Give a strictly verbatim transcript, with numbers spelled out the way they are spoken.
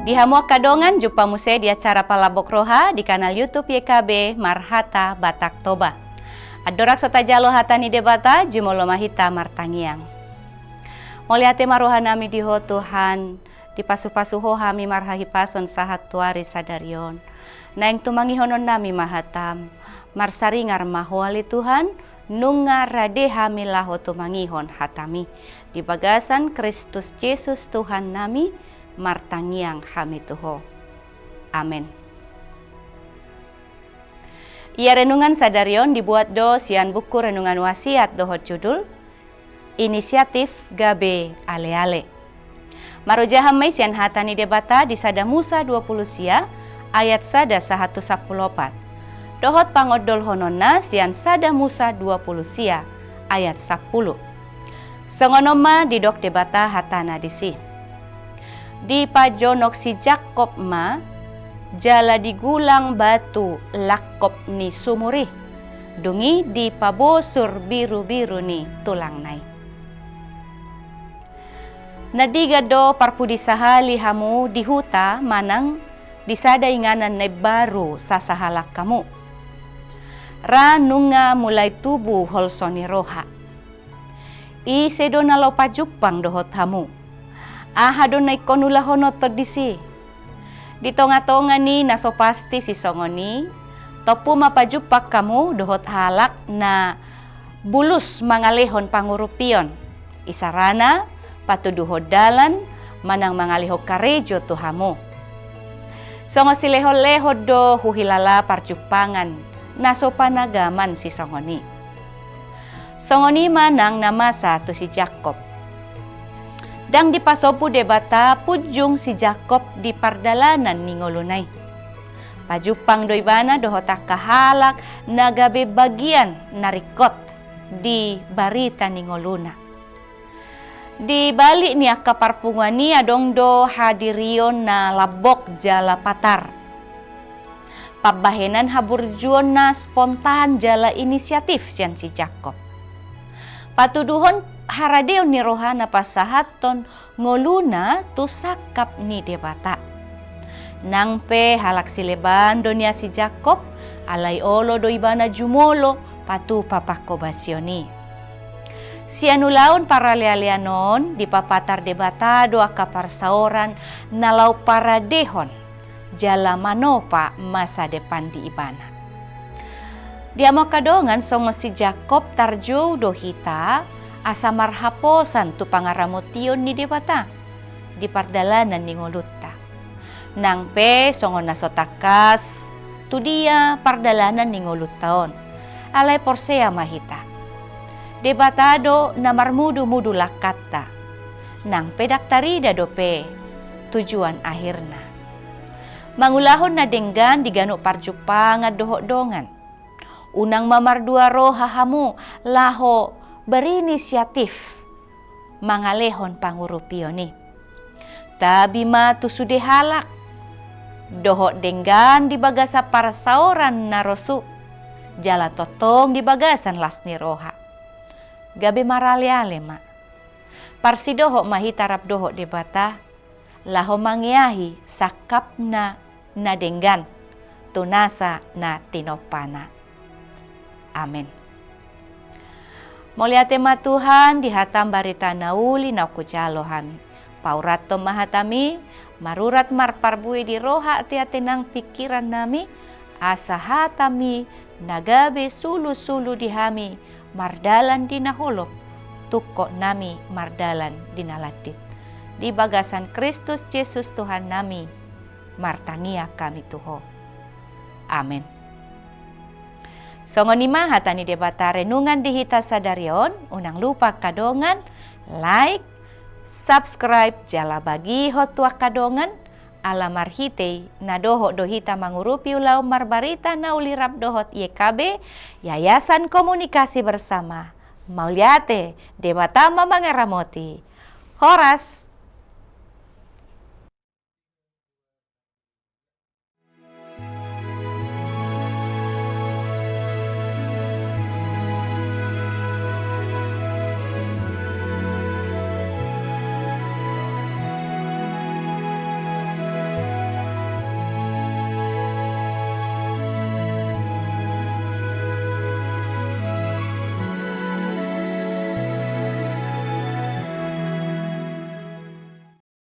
Di hamu angka dongan, jumpa muse di acara Palambok Roha di kanal YouTube Y K B Marhata Batak Toba. Andorang so tajalo hata ni Debata, jumolo ma hita martangiang. Mauliate ma rohanami di Ho Tuhan, dipasupasu Ho hami marhahipason sahat tu ari sadari on. Naeng tumangihonon nami ma hatam, marsaringar ma Ho ale Tuhan, nunga rade hami laho tumangihon hatami. Di bagasan Kristus Jesus Tuhan nami, martangiang hami tu Ho. Amen. Ia renungan sadari on dibuat do sian buku Renungan Wasiat dohot judul Inisiatif Gabe Ale-ale. Marujahon ma i sian hata ni Debata di Sada Musa dua pulu sia ayat sada sahat tu sampulu opat. Dohot pangondolhononna sian Sada Musa dua pulu sia ayat sampulu. Songon on ma didok Debata hatana disi. Dipajonok si Jakkob ma jala digulang batu langkop ni sumur i. Dung i dipabosur birubiru ni tulangna i. Na denggan do parpudi sahali hamu di huta manang di sada inganan na imbaru sasahalak hamu. Ra nunga mulai tubu holso ni roha. Ise do na laho pajumpang dohot hamu? Aha do na ingkon ulahonon disi? Di tongatonga ni na so pasti sisongon i, tompu ma pajumpang hamu dohot halak na bulus mangalehon pangurupion. Isarana, patuduhon dalan, manang mangalehon karejo tu hamu. Songon silehonlehon do huhilala parjumpangan na so panagaman sisongon i. Songon i ma nang na masa tu si Jakkob. Ndang dipasombu Debata punjung si Jakkob di pardalanan ni ngoluna i. Pajumpang do ibana dohot angka halak na gabe bagian na ringkot di barita ni ngoluna. Di balik ni angka parpunguan i adong do hadirion na lambok jala patar. Pambahenan haburjuon na spontan jala inisiatif sian si Jakkob. Patuduhon haradeon ni rohana pasahathon ngoluna tu sangkap ni Debata. Nang pe halak sileban do nian si Jakkob, alai olo do ibana jumolo patupa pangkobasion i. Sian ulaon paralealean on dipapatar Debata do angka parsaoran na laho paradehon jala manopa masa depan di ibana. Di hamu angka dongan, songon si Jakkob tarjou do hita asa marhaposan tu pangaramotion ni Debata di pardalanan ni ngolunta. Nang pe songon na so tangkas tu dia pardalanan ni ngolunta on, alai porsea ma hita. Debata do na marmudumudu langkanta. Nang pe ndang tarida dope tujuan akhirna. Mangulahon na denggan di ganup parjumpangan dohot dongan. Unang ma mardua roha hamu laho berinisiatif mangalehon pangurupion i. Tabi ma tu sude halak dohot denggan di bagasan parsaoran na rosu jala tongtong di bagasan las ni roha. Gabe maraleale ma. Parsidohot ma hita rap dohot Debata laho mangeahi sangkapna na denggan tu nasa na tinompana. Amen. Mauliate ma Tuhan di hatam barita na uli naung hujalo hami. Paurathon ma hatami, marurat marparbue di roha, ateate nang pingkirannami, asa hatami na gabe sulusulu di hami mardalan di na holop, tungkotnami mardalan di na landit. Di bagasan Kristus Jesus Tuhannami, martangiang hami tu Ho. Amen. Songon i ma hata ni Debata renungan di hita sadari on, unang lupa angka dongan, like, subscribe, jala bagihon tu angka dongan, ala marhite i na dohot do hita mangurupi ulaon marbarita na uli rap dohot Y K B, Yayasan Komunikasi Bersama. Mauliate, Debata ma mangaramoti. Horas.